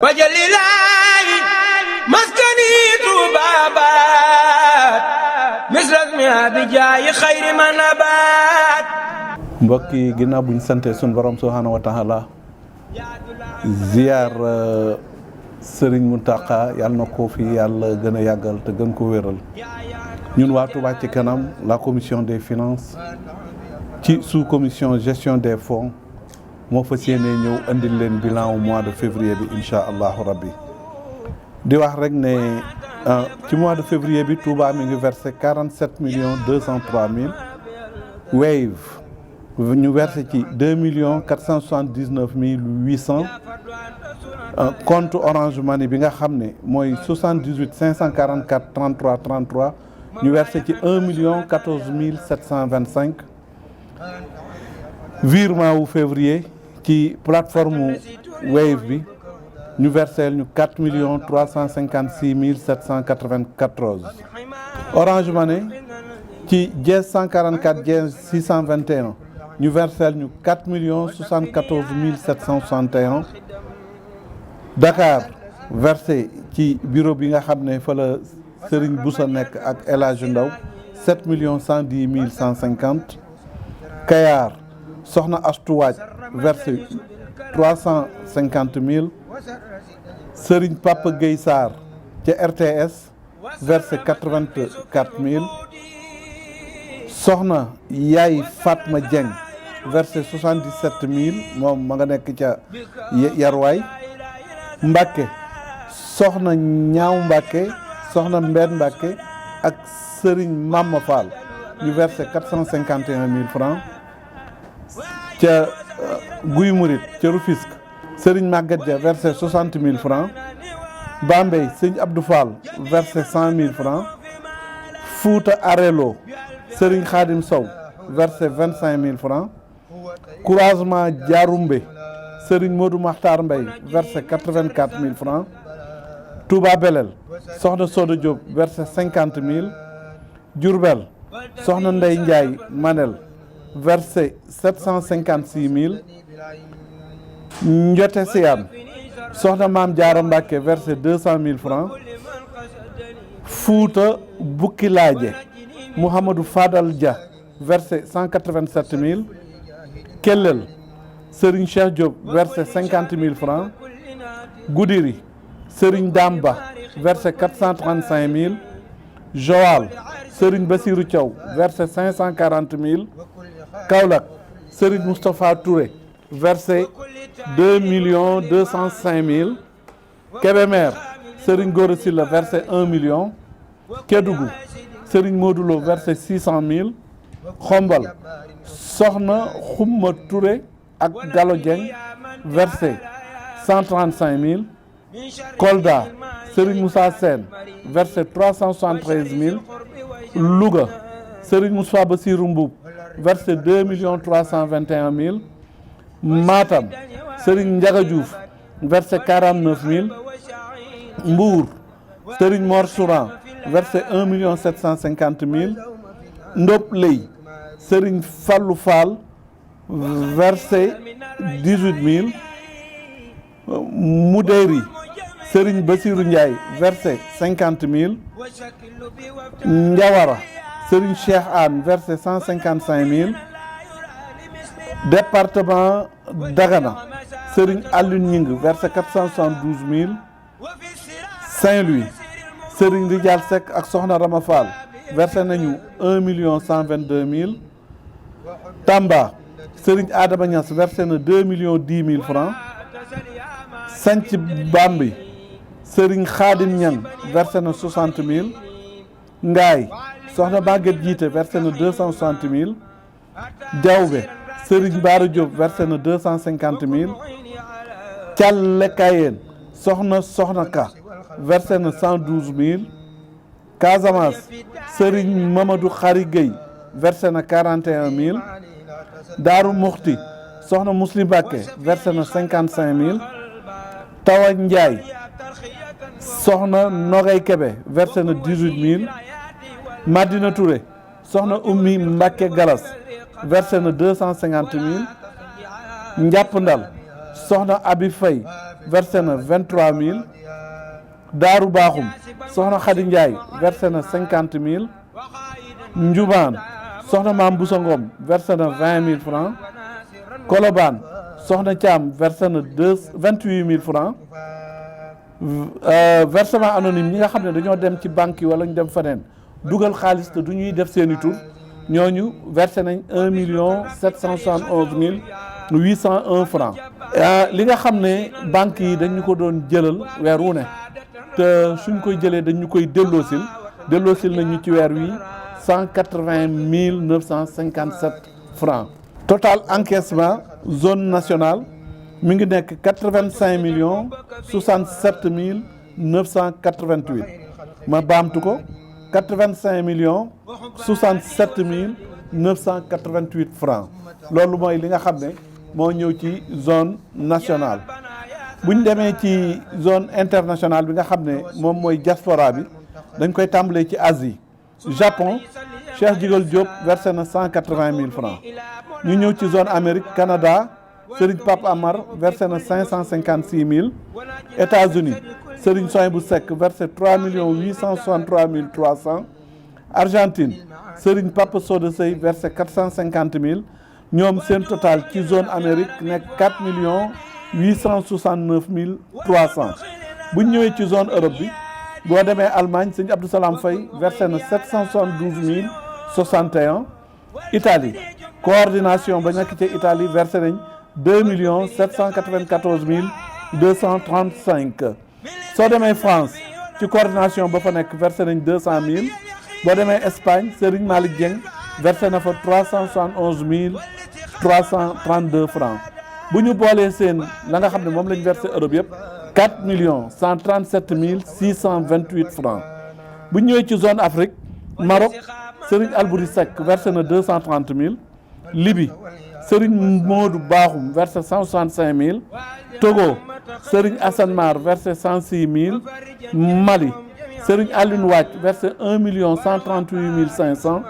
wajalilaayi maskani tuubaabaat misrasmi abijaayi xayri manabaat. mbokk yi ginnaaw bu ñu sante suñu borom subhaanahu wa taala ziyaar Serigne Mountakha yàlla na ko fi yàlla gën a yàggal te gën ko wéral ñun waa Touba ci kanam la commission des finances ci sous commission gestion des fonds moo fas yéene ñëw andil leen bilan au mois de février bi incha allahu rabbi di wax rek ne ci mois de février bi Touba mi ngi versé 47 millions 203 mille Wave ñu versé ci 2 millions 479 mille 800 compte Orange Money bi nga xam ne mooy 78 544 33 33 ñu versé ci 1 million 14 mille 725 virement wu février ci plateforme Wave bi ñu versé ñu 4 millions 356 mille 794 Orange Money ci dièse 144 dièse 621 ñu versé ñu 4 millions 74 mille 761 Dakar versé ci bureau bi nga xam ne fa la Serigne Boussa nekk ak El Hadj Ndaw 7 millions 110 mille 150 Kayar Soxna Astou Waaj versé 350 mille Serigne Papa Gueye Sarr ca RTS versé 84 mille Soxna Yaay Fatma Dieng versé 77 mille moom ma nga nekk ca Yarwaay Mbacke Soxna Ñaaw Mbacke Soxna Mbène Mbacke ak Serigne Mama Fall ñu versé 451 mille francs ca Guy Murit ca Rufisque Serigne Maguette Dia versé 60 mille francs Bambey Serigne Abdou Fall versé 100 mille francs Fouta Arelo Serigne Khadim Sow versé 25 mille francs Croisement Diaroumbe Serigne Modou Makhtar Mbaye versé 84 mille francs Touba Belel Soxna Soda Diop versé 50 mille Diourbel Soxna Ndeye Ndiaye Manel versé 756 mille Ndioté Siyane Soxna Maam Diarra Mbacké versé 200 mille francs Fouta Boukilaaje Mouhamadou Fadal Dia versé 187 mille Kellel Serigne Cheikh Diop versé 50 mille francs Goudiri Serigne Damba versé 435 mille Joal Serigne Bassirou Thiaw versé 540 mille Kaolack Serigne Moustapha Touré versé 2 millions 205 mille Kébémer Serigne Gora Sylla versé 1 million Kédougou Serigne Modulo versé 600 mille Xombal Soxna Xumma Touré ak Gallo Dieng versé 135 mille Kolda Serigne Moussa Sène versé 373 mille Louga Serigne Moussa Bassirou Mboub versé 2 millions 321 mille Matam Serigne Ndiaga Diouf versé 49 mille Mbour Serigne Mor Souran versé 1 million 750 mille Ndop Ley Serigne Fallou Fall versé 18 mille Moudéri Serigne Bassirou Ndiaye versé 50 mille Ndiawara Serigne Cheikh Anne versé 155 mille département Dagana Serigne Alioune Ñing versé 472 mille Saint-Louis Serigne Rijal Seck ak Soxna Rama Fall versé nañu 1 million 122 mille Tamba Serigne Adama Niass versé na 2 millions 10 mille francs Sanc Bambi Serigne Khadim Niang versé na 60 mille Ngaay Soxna Maguette Jiite versé na 260 mille Diawbe Serigne Bara Diop versé na 250 mille Thialé Kayeen Soxna Ka versé na 112 mille Casamance Serigne Mamadou Khary Gueye versé na 41 mille Daaru Muxti Soxna Muslim Mbacké versé na 55 mille Tawa Ndiaye Soxna Nogay Kebe versé na 18 mille Madina Touré Soxna Ummi Mbacké Galas versé na 250 mille Njàpp Ndal Soxna Abi Faye versé na 23 000 Daaru Baaxum soxna Xadi Njaay versé na 50 000 Njubaan soxna Maam Busa Ngom versé na 20 000 francs Kolobaan soxna Thiam versé na 28 000 francs versement anonyme ñi nga xam ne dañoo dem ci banque yi wala ñu dem feneen dugal xaalis te du ñuy def seeni tur ñooñu versé nañ 1 871 francs li nga xam ne banque yi dañu ko doon jëlal weer wu ne te suñ koy jëlee dañu koy delloosil nañu ci weer wi 180 957 francs total encaissement zone nationale mi ngi nekk 85 067 988 ma baamtu ko 85 067 988 francs loolu mooy li nga xam ne moo ñëw ci zone nationale bu ñu demee ci zone internationale bi nga xam ne moom mooy diaspora bi dañ koy tàmbalee ci Asie Japon Cheikh Jigal Diop versé na 180 000 francs ñu ñëw ci zone Amérique Canada Serigne Pape Amar versé na 556 000 États-Unis Serigne Sohaibou Seck versé 3 863 300 Argentine Serigne Papa Soda Sey versé 450 000 ñoom seen total ci zone Amérique nekk 4 869 300 bu ñu ñëwee ci zone Europe bi boo demee Allemagne Serigne Abdou Salam Faye versé na 772 061 Italie coordination ba nekk ci Italie versé nañ 2 794 235 soo demee France ci coordination ba fa nekk versé nañ 200 000 boo demee Espagne Serigne Malick Dieng versé na fa 371 332 francs bu ñu boolee seen la nga xam ne moom lañ versé Europe yëpp 4 137 628 francs bu ñu ñëwee ci zone Afrique Maroc Serigne Albouri Seck versé na 230 000 Libye Serigne Modou Bakhoum versé 165 000 Togo Serigne Assane Mar versé 106 000 Mali Serigne Alioune Wathie versé 1 138 500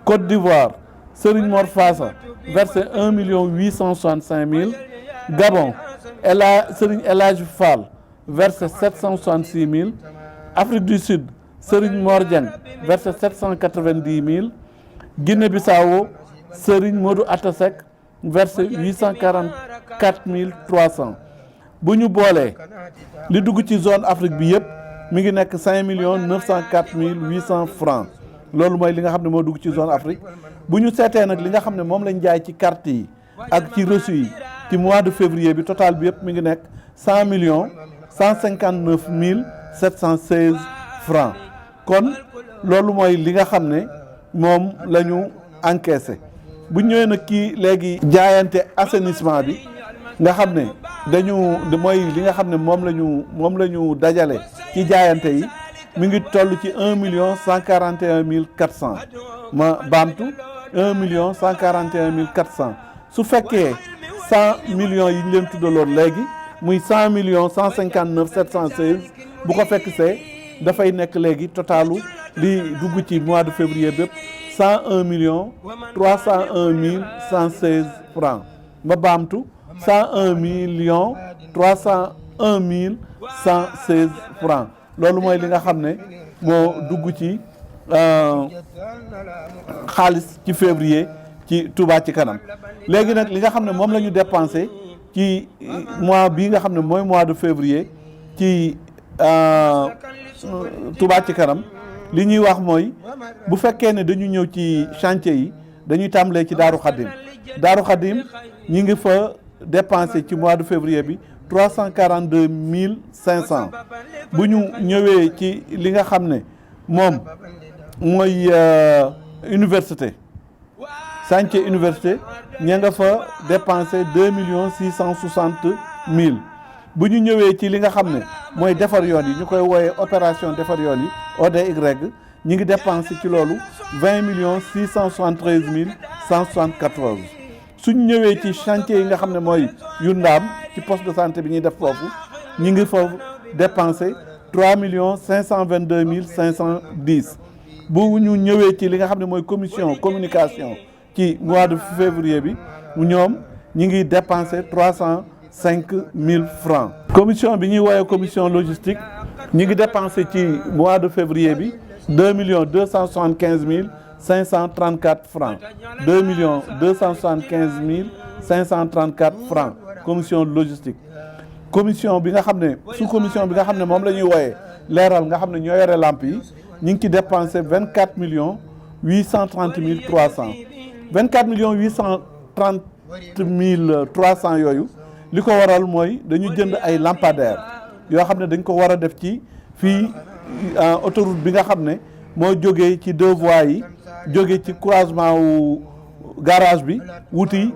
Côte d'Ivoire Serigne Mor Fassa versé 1 865 000 Gabon Serigne El Hadji Fall versé 766 000 Afrique du Sud Serigne Mor Dieng versé 790 000 Guinée-Bissau Serigne Modou Atta Seck versé 844 300 bu ñu boolee li dugg ci zone Afrique bi yëpp mi ngi nekk 5 904 800 francs loolu mooy li nga xam ne moo dugg ci zone Afrique bu ñu seetee nag li nga xam ne moom lañ jaay ci carte yi ak ci reçu yi ci mois de février bi total bi yëpp mi ngi nekk 100 159 716 francs kon loolu mooy li nga xam ne moom la ñu encaissé bu ñëwee nag kii léegi jaayante assainissement bi nga xam ne mooy li nga xam ne moom la ñu dajale ci jaayante yi mi ngi toll ci 1 141 400 ma baamtu 1 141 400 su fekkee 100 millions yi ñu leen tuddaloon léegi muy 100 159 716 bu ko fekk see dafay nekk léegi totalu li dugg ci mois de février bépp 101 301 116 francs ma baamtu 101 301 116 francs loolu mooy li nga xam ne moo dugg ci xaalis ci février ci Touba ci kanam léegi nag li nga xam ne moom la ñu dépensé ci mois bii nga xam ne mooy mois de février ci Touba ci kanam li ñuy wax mooy bu fekkee ne dañu ñëw ci chantier yi dañuy tàmbalee ci Daaru Khadim ñi ngi fa dépensé ci mois de février bi 342 500 bu ñu ñëwee ci li nga xam ne moom mooy université chantier université ña nga fa dépensé 2 660 000 bu ñu ñëwee ci li nga xam ne mooy defar yoon yi ñu koy wooyee opération defar yoon yi ODY ñi ngi dépensé ci loolu 20 673 174 suñ ñëwee ci chantier yi nga xam ne mooy yu ndaam ci poste de santé bi ñuy def foofu ñi ngi fa dépensé 3 522 510 bu ñu ñëwee ci li nga xam ne mooy commission communication ci mois de février bi ñoom ñi ngi dépensé 000 francs. commission bi ñuy woowee commission logistique ñi ngi dépensé ci mois de février bi 2 275 534 francs 2 275 534 francs commission logistique. commission bi nga xam ne sous commission bi nga xam ne moom la ñuy wooyee leeral nga xam ne ñoo yore lamp yi ñu ngi ci dépensé 24 830 300 24 830 300 yooyu li ko waral mooy dañu jënd ay lampadaires yoo xam ne dañ ko war a def ci fii autoroute bi nga xam ne moo jógee ci deux voies yi jógee ci croisement wu garage bi wuti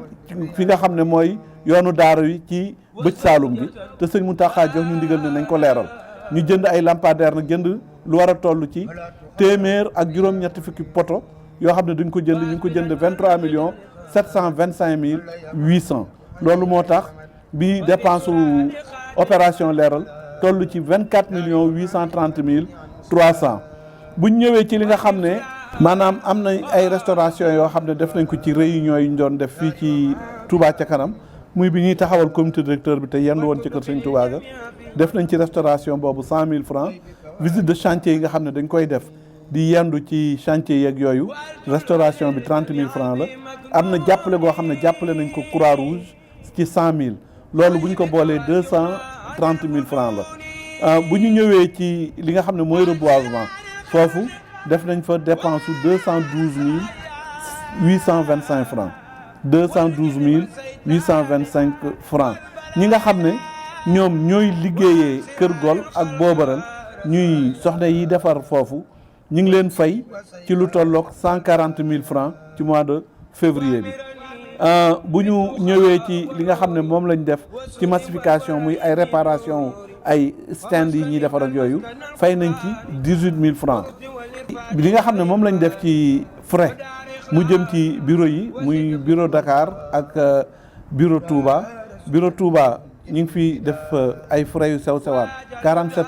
fi nga xam ne mooy yoonu daara yi ci bëj saalum bi te sëñ Mountakha jox ñu ndigal ne nañ ko leeral ñu jënd ay lampadaires nag jënd lu war a toll ci téeméer ak juróom-ñetti fukki poto yoo xam ne dañ ko jënd ñu ngi ko jënd 23 725 800 loolu moo tax bi dépense opération leeral toll ci 24 830 300 buñ ñëwee ci li nga xam ne maanaam am na ay restauration yoo xam ne def nañ ko ci réunion yi ñu doon def fii ci Touba ca kanam muy bi ñuy taxawal comité directeur bi te yendu woon ci kër Sëñ Touba ga def nañ ci restauration boobu 100 000 francs visite de chantier yi nga xam ne dañ koy def di yendu ci chantier yeeg yooyu restauration bi 30 000 francs la am na jàppale goo xam ne jàppale nañ ko Croix Rouge ci 100 000 loolu bu ñu ko boolee 230 000 francs la bu ñu ñëwee ci li nga xam ne mooy reboisement foofu def nañ fa dépense su 212 825 francs 212 825 francs ñi nga xam ne ñoom ñooy liggéeyee Kër Gol ak Boobaral ñuy soxna yi defar foofu ñu ngi leen fay ci lu tolloog 140 000 francs ci mois de février bi bu ñu ñëwee ci li nga xam ne moom lañ def ci massification muy ay réparation ay stand yi ñuy defar ak yooyu fay nañ ci 18 000 francs li nga xam ne moom lañ def ci frais mu jëm ci bureau yi muy bureau Dakar ak bureau Touba ñu ngi fi def ay frais yu sew sewaan 47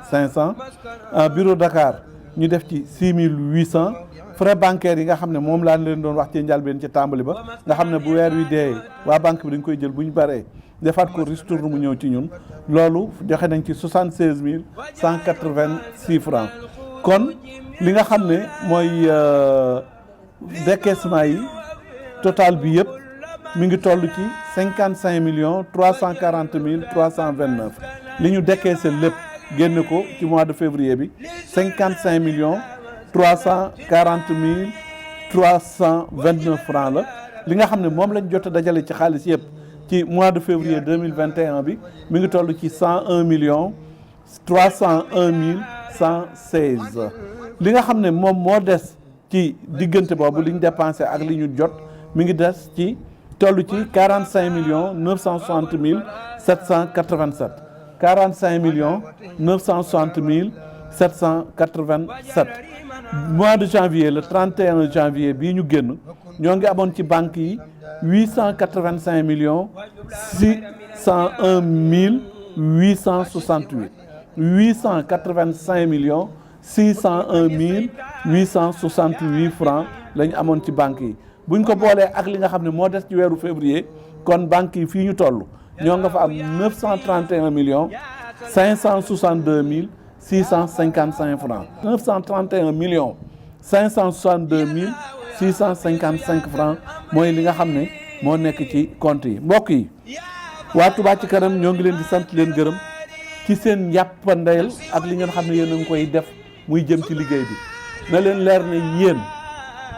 500 bureau Dakar ñu def ci 6 800 frais bancaires yi nga xam ne moom laa leen doon wax ci njëlbeen ci tàmbali ba nga xam ne bu weer wi dee waa banque bi dañ koy jël bu ñu baree defaat ko ristourne mu ñëw ci ñun loolu joxe nañ ci 76 186 francs kon li nga xam ne mooy décaissement yi total bi yëpp mi ngi toll ci 55 340 329 li ñu décaissé lépp génne ko ci mois de février bi 55 340 329 francs la li nga xam ne moom lañ jot a dajale ci xaalis yëpp ci mois de février 2021 bi mi ngi toll ci 101 301 116 li nga xam ne moom moo des ci diggante boobu li ñu dépensé ak li ñu jot mi ngi des ci toll ci 45 960 787 45 960 787 mois de janvier le 31 janvier bii ñu génn ñoo ngi amoon ci banque yi 885 601 868 885 601 868 francs la ñu amoon ci banque yi buñ ko boolee ak li nga xam ne moo des ci weeru février kon banque yi fii ñu toll ñoo nga fa am 931 562 655 francs 931 562 655 francs mooy li nga xam ne moo nekk ci compte yi mbokk yi waa Touba ci kanam ñoo ngi leen di sant leen gërëm ci seen njàppandeel ak li ngeen xam ne yéen a ngi koy def muy jëm ci liggéey bi na leen leer ne yéen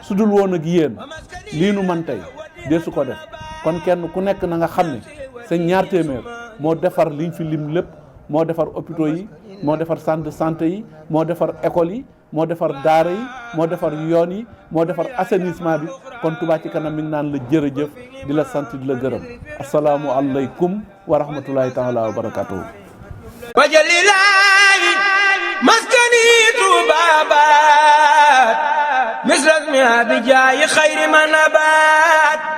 su dul woon ak yéen lii nu man tey desu ko def kon kenn ku nekk na nga xam ne seen ñaar téeméer moo defar liñ fi lim lépp moo defar hôpitaux yi moo defar centre de santé yi moo defar école yi moo defar daara yi moo defar yoon yi moo defar assainissement bi kon Touba ci kanam mi ngi naan la jërëjëf di la sant di la gërëm asalaamu aleykum wa rahmatullahi taala wa barakatuhu wajalilaahi maskani tubabat misras mi abijaayi xayri man abat